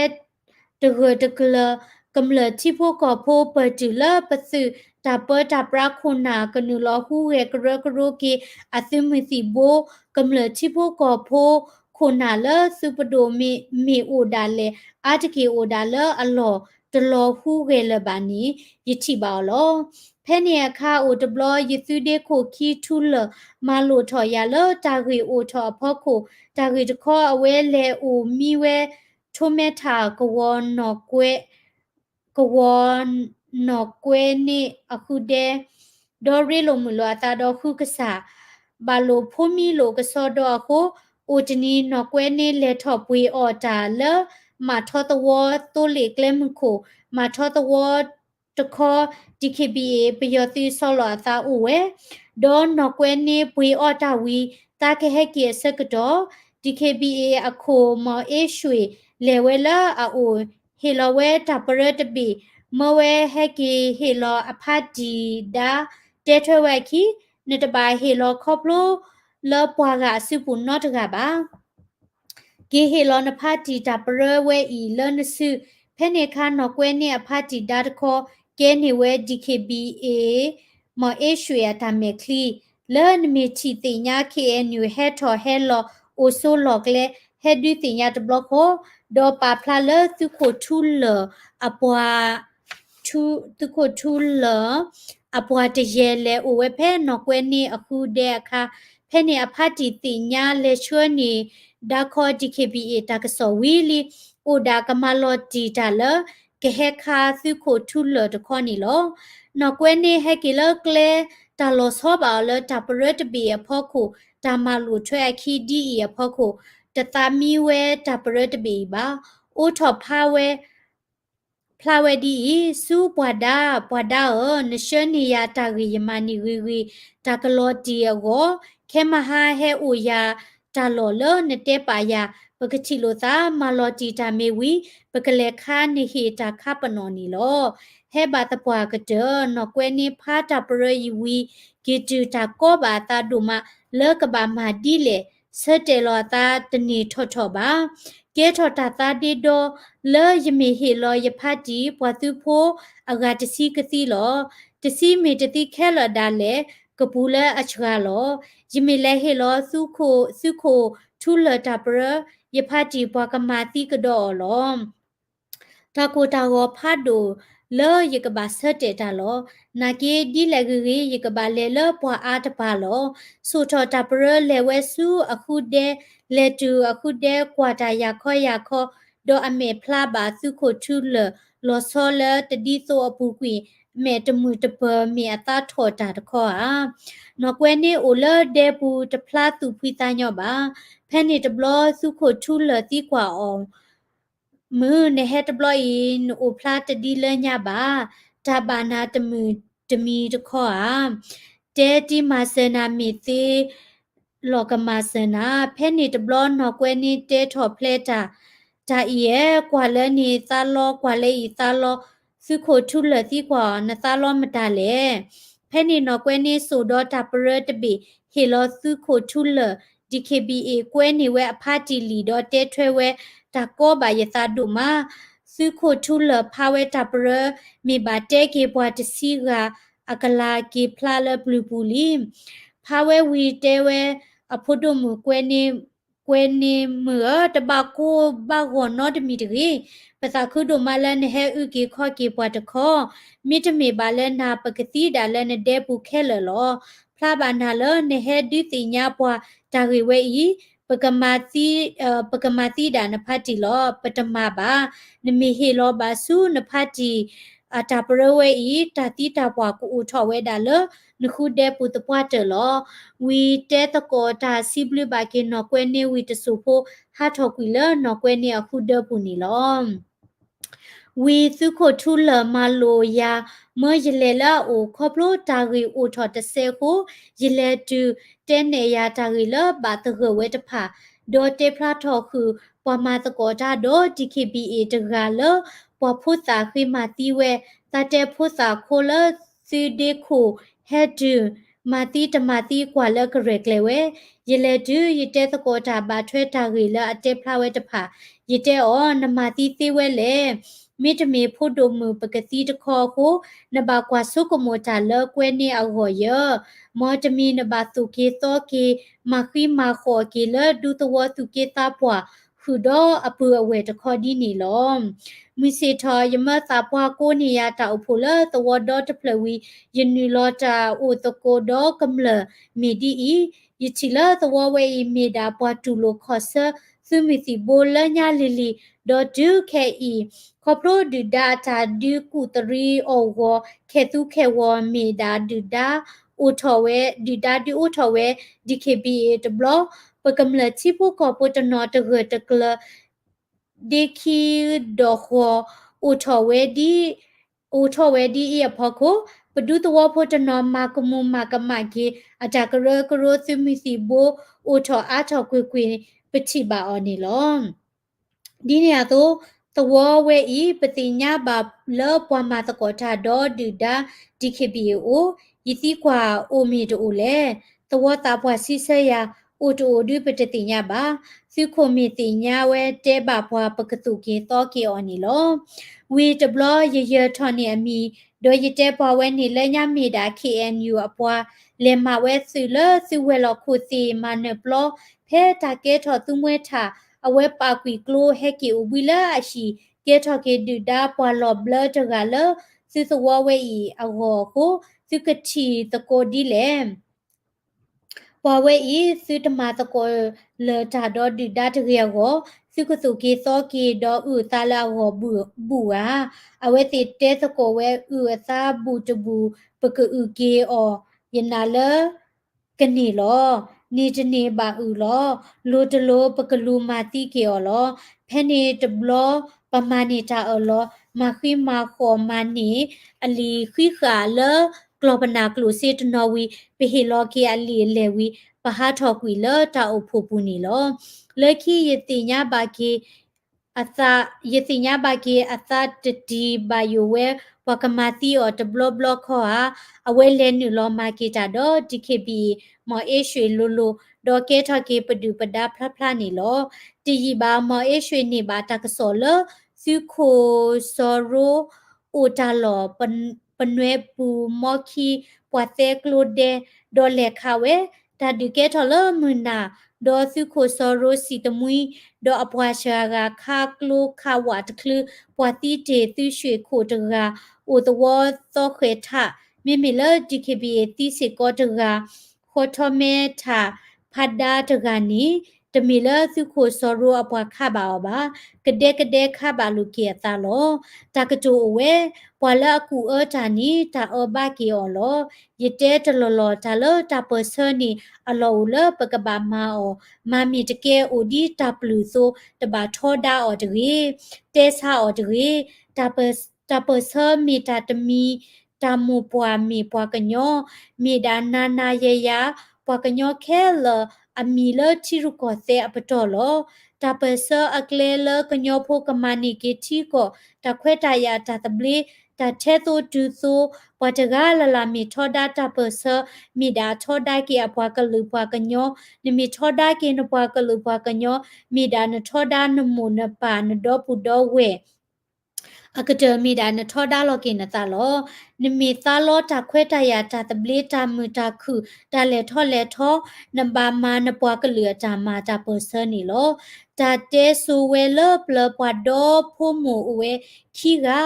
တဂၢၢ်တကျၢၤ ကမျၢၢ်ထံဖိကီၢ်ဖိ ပၢၢ်တုၤလၢပသုးတၢ်ပၢတၢ်ပြးခိၣ်နၢ် ကနုာ်လီၤဟူးဂဲၤကရၢကရိက့ၤ အသုးမုၢ်သံၣ်ဘိ ကမျၢၢ်ထံဖိကီၢ်ဖိ ခိၣ်နၢ်လၢသုးပဒိၣ်မ့ၢ်အိၣ်ဒၣ်လဲာ် အါတက့ၢ်အိၣ်ဒၣ်လၢအလီၢ် တလီၤဟူးဂဲၤလၢၤဘၣ်န့ၣ် ယထံၣ်ဘၣ်အီၤလီၤ. ဖဲန့ၣ်အခါအိၣ်တဘျီ ယသုးဒ့ခိၣ်ခံထူလၢာ် မၤလိာ်ထီၣ်ယၤလၢတၢ်ဂ့ၢ်အိၣ်ထီၣ်အဖီခိၣ် တၢ်ဂ့ၢ်တခီအဝဲလဲၤအိၣ်မံဝဲ ထီမဲထၣ်ကဝီၤနီၢ်ကွဲ ကဝီၤနီၢ်ကွဲန့ၣ်အဃုဒဲ ဒီးရ့လိာ်မုာ်လိာ်အသးဒီးဃုကစၢ်, ဘၣ်လိာ်ဖိမံလိာ်ကစီဒီအဃိ, အိၣ်တနံၤနီၢ်ကွဲန့ၣ်လဲၤထီၣ်ပှ့ၤအီၣ်တၢ်လၢ မးထီသဝီသိလ့ၣ်ကျဲမုၢ်ခိၣ်, မးထီသဝီတခီ DKBA ပယီၤသုးဆီလီၤအသးအိၣ်ဝဲ, ဒီးနီၢ်ကွဲန့ၣ်ပှ့ၤအီၣ်တၢ်ဝံၤ သးကဟဲက့ၤအဆၢကတီၢ် DKBA အခိၣ်မီၤအ့ၡွ့ၣ် လဲၤဝဲလၢအအိၣ် ဟ့ၣ်လီၤဝဲတၢ်ပရၢတဘ့ၣ်, မၢဝဲဟဲက့ၤဟ့ၣ်လီၤအဖါတံၢ်ဒါ, တဲထွဲဝဲအခံ, နတဘၣ်ဟ့ၣ်လီၤခီဖျိလၢပှၤဂၤအစုပူၤနီတဂၤဘၣ်. က့ၤဟ့ၣ်လီၤနဖါတံၢ်တၢ်ပရၢဝဲအံၤလၢနစု, ဖဲန့ၣ်အခါနီၢ်ကွဲန့ၣ်အဖါတံၢ်ဒါတခီ ကဲန့ၢ်ဝဲ DKBA မီၤအ့ၡွ့ၣ်အတၢ်မဲာ်ချံ, လၢနမ့ၢ်ထံၣ်သ့ၣ်ညါ KNU ဟဲထီၣ်ဟဲလီၤအိၣ်ဆိးလီၢ်ကျဲ ဟဲဒုးသ့ၣ်ညါတဘျီဃီ, ဒီးပာ်ဖျါလၢသုးခိၣ်ထူလၢၢ်အပှၤ ထူ, သုးခိၣ်ထူလၢၢ် အပှၤတယဲၢ်လဲၤအိၣ်ဝဲဖဲနီၢ်ကွဲန့ၣ်အဃုဒဲအခါ, ဖဲန့ၣ်အဖါတံၢ်သ့ၣ်ညါလဲၤဆှၢန့ၢ်ဒါခီ DKBA တၢ်ကစီၣ်ဝံၤလံ, အိၣ်ဒၣ်ကမၤလီၤတံၢ်တၢ်လၢ ကဟဲခးသုးခိၣ်ထူလၢၢ်တခီန့ၣ်လီၤ. နီၢ်ကွဲန့ၣ်ဟဲက့ၤလၢကျဲ တၢ်လီၤဆီဘၣ်အီၤလၢတၢ်ပရၢတဘ့ၣ်အဖီခိၣ်, တၢ်မၤလိာ်ထွဲအခံဒ်အံၤအဖီခိၣ်, တသးမံဝဲတၢ်ပရၢတဘ့ၣ်အံၤဘၣ်. အိးထီၣ်ဖးဝဲ ဖျါဝဲဒ်အံၤ, ဆူပှၤဒါ, ပှၤဒါဧၢ, နဆှၢန့ၢ်ယၤတၢ်ဂ့ၢ်ယမၤန့ၢ်ဂ့ၤဂ့ၤ, တၢ်ကလီၤတံၢ်အဂီၢ်, ခဲမဟါဟဲအိၣ်ယၤတၢ်လီၢ်လၢနတဲပာ်ယၤ, ပကထံၣ်လိာ်သး, မၤလီၤတံၢ်တၢ်မ့ၢ်ဝံၤ, ပကလဲၤခါနဟ့ၣ်တၢ်ခါပနီၣ်န့ၣ်လီၤ. ဟဲဘၣ်သပှၢ်ကတၢၢ်, နီၢ်ကွဲန့ၣ်ဖးတၢ်ပရၢအံၤဝံၤ, က့ၤတုၤတၢ်ကီဘၣ်အသးဒိၣ်မး, လၢကဘၣ်မၤဒ်လဲၣ်, ဆၢတဲာ်လီၤအသးတန့ၢ်ထီၣ်ထီၣ်ဘၣ်. ကဲထီၣ်တၢ်သးဒ့ဒီ လၢယမ့ၢ်ဟ့ၣ်လီၤယဖါတံၢ် ပှၤသုးဖိအဂၤတဆံကသံလီၤ. တဆံမ့ၢ်တသံခဲလၢာ်ဒၣ်လဲာ် ကပူၤလၢအစှၤလီၤ. ယမ့ၢ်လဲၤဟ့ၣ်လီၤသုးခိၣ်, သုးခိၣ်ထူလၢၢ်တၢ်ပရၢ, ယဖါတံၢ်ပှၤကမၤသံကဒီးအီၤလီၤ. တၢ်ကိၢ်တၢ်ဂီၤဖးဒိၣ်လၢယကဘၣ်ဆၢတဲာ်တၢ်လီၤ. နာ်က့ဒ်လဲၣ်ဂ့ၤဂ့ၤ ယကဘၣ်လဲၤလၢပှၤအါတပၤလီၤ. ဆိၣ်ထီၣ်တၢ်ပရၢလဲၤဝဲဆူအဃုဒဲ, လဲၤတုၤအဃုဒဲကွၢ်တၢ်ယၤခီယၤခီ, ဒီးအမဲာ်ဖျါဘၣ်သုးခိၣ်ထူလၢၢ် လီၤဆီလၢတဒ်သိးအပူၤကွံာ်, အမဲာ်တမုာ်တပၢၤမ့ၢ်အသးထီၣ်တၢ်တခီဧါ. နီၢ်ကွဲန့ၣ်အိၣ်လၢဒဲပူၤတဖျါသူၣ်ဖှံသးညီဘၣ်. ဖဲန့ၣ်တဘျီသုးခိၣ်ထူလၢၢ်သံကွၢ်အီၤ မုၢ်, နဟဲတဘျီအံၤ နအိၣ်ဖျါတဒ်လၢညါဘၣ်, တၢ်ဘၣ်နၤတမုာ်တမံၤတခီဧါ. တဲတံၤမၤစၢၤနၤမ့ၢ်သ့ လီၤကမၤစၢၤနၤ. ဖဲန့ၣ်တဘျီနီၢ်ကွဲန့ၣ်တဲထီၣ်ဖျဲးတၢ်, တၢ်အံၤဧၢ, ကွၢ်လၢန့ၣ်သးလီ, ကွၢ်လၢအံၤသးလီ, သုးခိၣ်ထူလၢၢ်သံကွၢ်အီၤ နသးလီမတၤလဲၣ်. ဖဲန့ၣ်နီၢ်ကွဲန့ၣ်စိာ်ဒီးတၢ်ပရၢတဘ့ၣ် ဟ့ၣ်လီၤသုးခိၣ်ထူလၢၢ် DKBA ကွဲန့ၢ်ဝဲအဖါတံၢ်လံာ်ဒီးတဲထွဲဝဲ တၢ်ကီဘၣ်ယသးဒိၣ်မး. သုးခိၣ်ထူလၢၢ်ဖးဝဲတၢ်ပရၢ မ့ၢ်ဘၣ်တဲက့ၤပှၤတဆံဂၤ အကလၤက့ၤဖျါလၢပျုၤပူၤလံ. ဖးဝဲဝံၤတဲဝဲ အဖိဒိၣ်မုၣ်ကွဲန့ၢ်, ကွဲန့ၢ်မုၢ်ဧၢ, တဘၣ်ကိၢ်ဘၣ်ဂီၤနီတမံၤတဂ့ၤ. ပသးခုဒိၣ်မးလၢနဟဲအုၣ်က့ၤခီၣ်က့ၤပှၤတခီ, မ့တမ့ၢ်ဘၣ်လၢနၤ ပကသံဒၣ်လၢနဒဲပူၤခဲလၢာ်လီၤ. ဖျါဘၣ်နၤလၢနဟဲဒုးသ့ၣ်ညါပှၤတၢ်ဂ့ၢ်ဝဲအံၤ, ပကမၤသံ, ပကမၤသံဒၣ်နဖါတံၢ်လီၤ. ပတမၤဘၣ်. နမ့ၢ်ဟ့ၣ်လီၤဘၣ်ဆူနဖါတံၢ် အတၢ်ပရၢဝဲအံၤ, တၢ်သံတၢ်ပှၢ်ကအိၣ်ထီၣ်ဝဲဒၣ်လၢနဃုဒဲပူၤသပှၢ်တၢၢ်လီၤ. ဝံၤတဲသကိးတၢ်စံးဘျုးဘၣ်က့ၤနီၢ်ကွဲန့ၣ်ဝံၤတစိၢ်ဖိ ဟးထီၣ်ကွံာ်လၢနီၢ်ကွဲန့ၣ်အဃုဒၢပူၤန့ၣ်လီၤ. ဝံၤသုးခိၣ်ထူလၢၢ်မၤလိာ်ယၤ မၢယလဲၤလၢအအိၣ် ခီဖျိတၢ်ဂ့ၢ်အိၣ်ထီၣ်တစဲးအဃိ, ယလဲၤတုၤတဲနဲၣ်ယၤတၢ်ဂ့ၢ်လၢဘၣ်သဂၢၢ်ဝဲတဖၣ်, ဒီးတဲဖျါထီၣ်ဃုာ်ပှၤမၤသကိးတၢ်ဒီး DKBA တဂၤလၢ ပှၤဖိသၣ်ဃ့မၤသံဝဲ, သးတဲဖိသၣ်ခိလၢသုဒ့ခိၣ်ဟဲတုၤ မၤသံတမၤသံကွၢ်လၢကရဲၣ်ကျဲၤဝဲ. ယလဲၤတုၤ ယတဲသကိးတၢ်ဘၣ်ထွဲတၢ်ဂ့ၢ်လၢအတဲဖျါဝဲတဖၣ်, ယတဲအီၤ နမၤသံသ့ဝဲလဲၣ်. မ့တမ့ၢ်ဖိဒိၣ်မုၣ်ပကသံတခီအဃိ, နဘၣ်ကွၢ်ဆိကမိၣ်တၢ်လၢကွဲန့ၢ်အဂီၢ်ယၢ, မ်တမံၤနဘၣ်သိၣ်က့ၤသီက့ၤ မၤဃံမၤဃီၣ်က့ၤလၢဒူသဝီသူၣ်က့သးပှၢ် ဃုာ်ဒီးအပုၢ်အဝဲၢ်တခီဒ်န့ၣ်လီၤ. မုၢ်ဆ့ၣ်ထီၣ် ယမၢသးပှၢ်ကိးန့ၢ်ယၤတၢ်အိၣ်ဖှိၣ်လၢသဝီဒီတဖျၢၣ်ဝံၤ, ယနုာ်လီၤတၢ်အိၣ်သကိးဒီကမျၢၢ်မ့ၢ်ဒ်အံၤ, ယထံၣ်လၢသဝီဝဲအံၤမ့ၢ်ဒၣ်ပှၤတူၢ်လိာ်ခီၣ်ဆၢ သုးမုၢ်သံၣ်ဘိလၢညါလံၤလံၤ, ဒီးတုၤခဲအံၤ ခီဖျိဒုၣ်ဒါအတၢ်ဒုးကူၣ်သရံးအီၣ်ဂီၤ ခဲသူခဲဝီၤ မ့ၢ်ဒၣ်ဒုၣ်ဒါအိၣ်ထီၣ်ဝဲ, ဒုၣ်ဒါဒုးအိၣ်ထီၣ်ဝဲ DKBA တဘျီ, ပကမျၢၢ်ထံဖိကီၢ်ဖိတနီၤတဂၢၢ်တကျၢၤ ဒ့ခံဒီးဃီၤ အိၣ်ထီၣ်ဝဲဒ် အိၣ်ထီၣ်ဝဲဒ်အံၤအဖီခိၣ်, ပဒူသဝီဖိတနီၤမၤကမူၣ်မၤကမၣ်က့ၤ အတၢ်ကရၢကရိသုးမုၢ်သံၣ်ဘိ အိၣ်ထီၣ်အါထီၣ်ကွ့ၢ်ကွ့ၢ် ပထံၣ်ဘၣ်အီၤန့ၣ်လီၤ. ဒ်န့ၣ်အသိး သဝီဝဲအံၤ ပသ့ၣ်ညါဘၣ်လၢပှၤမၤသကိးတၢ်ဒီးဒုၣ်ဒါ DKBA အအိၣ်, ယသံကွၢ်အိၣ်မ့ၢ်တအိၣ်လဲၣ်. သဝီသးပှၢ်စံးဆၢယၤ အိၣ်တအိၣ်ဒုပတသ့ၣ်ညါဘၣ်. သုးခိၣ်မ့ၢ်သ့ၣ်ညါဝဲတဲဘၣ်ပှၤ ပကသူၣ်က့ၤသီက့ၤအီၤန့ၣ်လီၤ. ဝံၤတဘျီယယၢၤထီၣ်န့ၢ်အမံၤ, ဒီးယတဲပှၤဝဲန့ၣ် လၢညါမ့ၢ်ဒၣ် KNU အပှၤ လဲၤမၤဝဲသုးလၢသုးဝဲၤလီၢ်ခိၣ်သ့ၣ် မၤနၢၤပျီ ဖဲတၢ်ကဲထီၣ်သုးမွဲထၣ် အဝဲပာ်ကွံာ်ကျိဟဲက့ၤအိၣ်ဘှံးလၢအဟံၣ် ကဲထီၣ်က့ၤဒုၣ်ဒါပှၤလီၤဘျၢတဂၤလၢ သုးသဝီဝဲအံၤအဂီၢ်အဃိ သုကထံၣ်သကိးဒ်လဲၣ်. ပှၤဝဲအံၤ သုတမၤသကိးလၢၤတၢ်ဒီးဒုၣ်ဒါတဂ့ၤအဂီၢ်, သုကသူၣ်က့ၤသီက့ၤဒီးအုၣ်အသးလၢအဂီၢ်ဘူးဧါ. အဝဲသ့ၣ်တဲသကိးဝဲ အုၣ်အသးဘူးတဘူး ပကအုၣ်က့ၤအီၤ ယနာ်လၢ ကန့ၢ်လီၤ. န့ၢ်တန့ၢ်ဘၣ်အုၣ်လီၤ. လိၤတလိၤပကလူၤမၤသံက့ၤအီၤလီၤ. ဖဲန့ၣ်တဘျီ ပမၤန့ၢ်တၢ်အၢၣ်လီၤ, မၤဃံမၤဃီၤမၤန့ၢ်အလံာ်ဃံဃာ်လၢ ကျီၢ်ပနၢ်ကျိၣ်စ့တနီၤဝံၤ ပဟ့ၣ်လီၤက့ၤအလံာ်အလဲၢ်ဝံၤ ပဟးထီၣ်ကွံာ်လၢတၢ်အိၣ်ဖှိၣ်ပူၤန့ၣ်လီၤ. လၢခံယသ့ၣ်ညါဘၣ်က့ၤ အသး, ယသ့ၣ်ညါဘၣ်က့ၤအသးတတံၤဘၣ်ယိၣ်ဝဲ ပှၤကမၤသံအီၤတဘျီဘျီခီဧါ. အဝဲလဲၤနုာ်လီၤမၤက့ၤတၢ်ဒီး DKBA မီၣ်အ့ၣ်ရွှ့ၣ်လိၤလိၤ ဒီးကဲထီၣ်က့ၤပဒုၣ်ပဒါဖျါဖျါန့ၣ်လီၤ. တယံာ်ဘၣ် မီၣ်အ့ၣ်ရွှ့ၣ်န့ၢ်ဘၣ်တၢ်ကစီၣ်လၢ သုးခိၣ်စီၤရိ အိၣ်တၢ်လီၢ် ပနွဲပူၤမီခံ ပှၤသဲကျိဒဲ ဒီးလဲၤခးဝဲ, တၢ်ဒုးကဲထီၣ်လၢမုၢ်နၤ, ဒီးသုးခိၣ်စီၤရိစံၣ်တမှံ ဒီးအပှၤစှၤဂၤခးကျိခးဝးတချုး, ပှၤသံတ့ၢ်သုးရွှ့ၣ်ခိၣ်တဂၤ အိၣ်သဝီသီဃဲၤထး, မ့မ့ၢ်လၢ DKBA သံစ့ၢ်ကီးတဂၤ ဃီထီၣ်မဲထးဖးဒါတဂၤန့ၣ် တမ့ၢ်လၢသုးခိၣ်စီၤရိအပှၤခးဘၣ်အီၤဘၣ်. ကဒဲကဒဲခးဘၣ်လိာ်က့ၤအသးလီၤ. တၢ်ကတိၤအိၣ်ဝဲ, ပှၤလၢအကူၣ်အၢတၢ်န့ၣ် တၢ်အၢဘၣ်က့ၤအီၤလီၤ. ယတဲတလီၢ်လီၢ်တၢ်လၢတၢ်ပၢၢ်ဆၢန့ၣ် အလီၢ်အိၣ်လၢပကဘၣ်မၤအီၤ, မၤမ့ၢ်တကဲအိၣ်ဒ်တၢ်ပျုၢ်အသိး တဘၣ်ထီဒါအီၤတဂ့ၤ, တဲဆါအီၤတဂ့ၤ. တၢ်ပၢၢ်ဆၢမ့ၢ်တၢ်တမံၤ, တၢ်မိၢ်ပှၢ်မ့ၢ်ပှၤကညီ, မ့ၢ်ဒၣ်နၤနၤယၤယၤ, ပှၤကညီခဲလၢာ်အမံၤလၢထံရူၢ်ကီၢ်သဲးအပတီၢ်လီၤ. တၢ်ပၢၢ်ဆၢအကျဲလၢကညီဖိကမၤန့ၢ်က့ၤထံကီၢ်, တၢ်ခွဲးတၢ်ယာ်တၢ်သဘျ့, တၢ်ထဲသိးတုၤသိး, ပှၤတဂၤလၢ်လၢ်မ့ၢ်ထီဒါတၢ်ပၢၢ်ဆၢ, မ့ၢ်ဒၣ်ထီဒါက့ၤအပှၤကလုာ်ပှၤကညီ, နမ့ၢ်ထီဒါက့ၤနပှၤကလုာ်ပှၤကညီ, မ့ၢ်ဒၣ်နထီဒါနမိၢ်နပၢ်နဒီပုၢ်ဒီဝဲၢ် အကတၢၢ်မ့ၢ်ဒၣ်နထီဒါလီၤက့ၤနသးလီၤ. နမ့ၢ်သါလီတၢ်ခွဲးတၢ်ယာ်တၢ်သဘျ့တၢ်မုာ်တၢ်ခုၣ် တၢ်လဲၤထီၣ်လဲၤထီ, နဘၣ်မၤနပှၤကလုာ်အတၢ်မၤတၢ်ပၢၢ်ဆၢန့ၣ်လီၤ. တၢ်တဲစိဝဲလၢပျၢၤပှၤဒီဖိမိၢ်အိၣ်ဝဲခံဂၤ,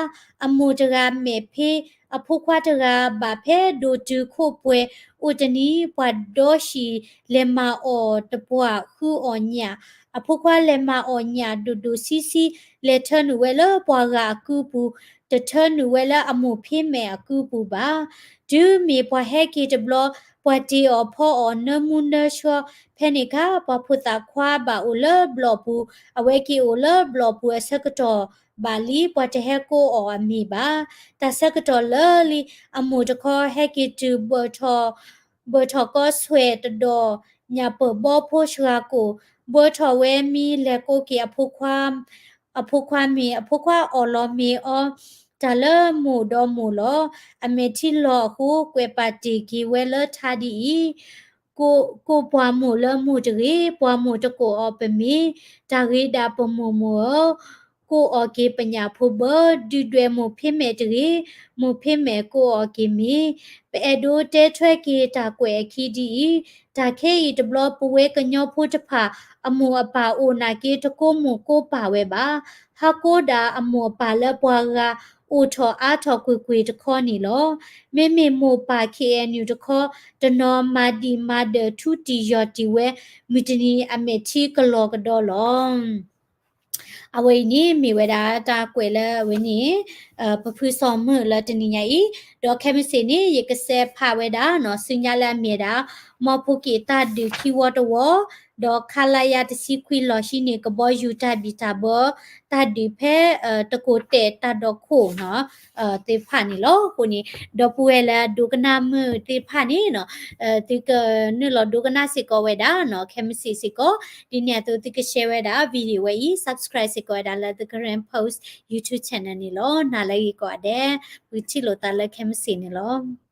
အမိၢ်တဂၤမဲာ်ဖ့, အဖိခွါတဂၤဘၣ်ဖဲဒိၣ်တုာ်ခိၣ်ပှဲၤ, အိၣ်တနံၤပှၤဒီဟံၣ်လဲၤမၤအီၣ်တပှၢ်ဃုအီၣ်ညၣ်, အဖိခွါလဲၤမၤအီၣ်ညၣ်ဒိၣ်ဒိၣ်ဆံးဆံး, လဲၤထၢနုာ်ဝဲလၢပှၤဂၤအကုပူၤ, တထၢနုာ်ဝဲလၢအမိၢ်ဖ့မဲာ်အကုပူၤဘၣ်. တုၤမ့ၢ်ပှၤဟဲက့ၤတဘျီ, ပှၤတ့ၢ်အီၣ်ဖီအီၣ်နၢမူနၢဆှီ, ဖဲန့ၣ်အခါ ပှၤဖိသၣ်ခွါဘၣ်အိၣ်လၢဘျီၣ်ပူၤ, အဝဲက့ၤအိၣ်လၢဘျီၣ်ပူၤအဆၢကတီၢ်ဘၣ်လံ, ပှၤတဟဲကိးအီၣ်အမ့ၢ်ဘၣ်. တၢ်ဆၢကတီၢ်လၢာ်လံ, အမိၢ်တခီဟဲက့ၤတုၤ ဘၢၣ်ထီၣ်ကီဆွဲၣ်တဒီး ညၣ်ပၢၢ်ဘီဖိစှၤကိၣ်, ဘၢထီၣ်ဝဲမံလဲၤကိးက့ၤအဖိခွါ, အဖိခွါမ့ၢ် အဖိခွါအီၣ်လီၤမ့ၤအီၤ, တၢ်လၢမိၢ်ဒီးမိၢ်လီၤ. အမဲာ်ထံလီၤအဃိ ကွဲးပာ်တ့ၢ်က့ၤဝဲလၢထါဒ်အံၤ, ကိးပှၤမိၢ်လၢမိၢ်တဂ့ၤ, ပှၤမိၢ်တကိးအီၤပမ့ၤ, တၢ်ဂ့ၤဒၣ်ပမိၢ်မိၢ်ဧၢ, ကိးအီၤက့ၤပညၣ်ဖိဘၢ, ဒုၣ်ဒွဲၣ်မိၢ်ဖ့မဲာ်တဂ့ၤ, မိၢ်ဖ့မဲာ်ကိးအီၤက့ၤမ့ၤ. ပအဲၣ်ဒိးတဲထွဲက့ၤတၢ်ကွဲးအခံဒ်အံၤ, တၢ်ခဲအံၤတဘျီ ပဝဲကညီဖိတဖၣ် အမိၢ်အပၢ်အိၣ်နာ်က့ တကိးမိၢ်ကိးပၢ်ဝဲဘၣ်. ဟးကိးဒၣ်အမိၢ်အပၢ်လၢပှၤဂၤ အိၣ်ထီၣ်အါထီၣ်ကွ့ၢ်ကွ့ၢ်တခီန့ၣ်လီၤ. မ့မ့ၢ်မိၢ်ပၢ် K N U တခီ တနီၤမၤဒံးမၤဒၢၣ်ထူတံၢ်ယီၢ်တံၢ်ဝဲ မုၢ်တနံၤအမဲာ်ထံကလီၤကဒီးလီၤ. အဝဲအံၤန့ၣ်မ့ၢ်ဝဲဒၣ်တၢ်ကွဲးလၢအဝဲန့ၣ် ပဖုစီၤမုၢ်လၢတနံၤညါအံၤ, ဒီးခဲမုၢ်ဆ့ၣ်န့ၣ် ယကစဲးဖးဝဲဒၣ်နီၤ ဆူညါလၢအမ့ၢ်ဒၣ် မီဖိက့ၣ်တၢ်ဒုးခံဝီတဝီ, ဒီး ခလရ တဆံခွံလီၢ်ဟံးန့ၢ်ကဘီယူၤတၢ်ဘံၣ်တၢ်ဘၢ တၢ်ဒုးဖဲ တကိးတဲာ်တၢ်ဒီခိၣ်နီၤ သ့ၣ်တဖၣ်န့ၣ်လီၤ. အဃိန့ၣ် ဒီပုၢ်ဝဲၢ်လၢအဒိကနၣ်မုာ်သ့ၣ်တဖၣ်န့ၣ်နီၤ သုကနုာ်လီၤဒိကနၣ်စ့ၢ်ကီးဝဲဒၣ်နီၤ ခဲမုၢ်ဆ့ၣ်စ့ၢ်ကီး, ဒ်န့ၣ်အသိး သုက share ဝဲဒၣ် video ဝဲအံၤ subscribe စ့ၢ်ကီးဝဲဒၣ်လၢ The Karen Post YouTube channel န့ၣ်လီၤ. နၤလၢအဂ့ၤကိးဂၤဒဲး, ပကထံၣ်လိာ်သးလၢခဲမုၢ်ဆ့ၣ်န့ၣ်လီၤ.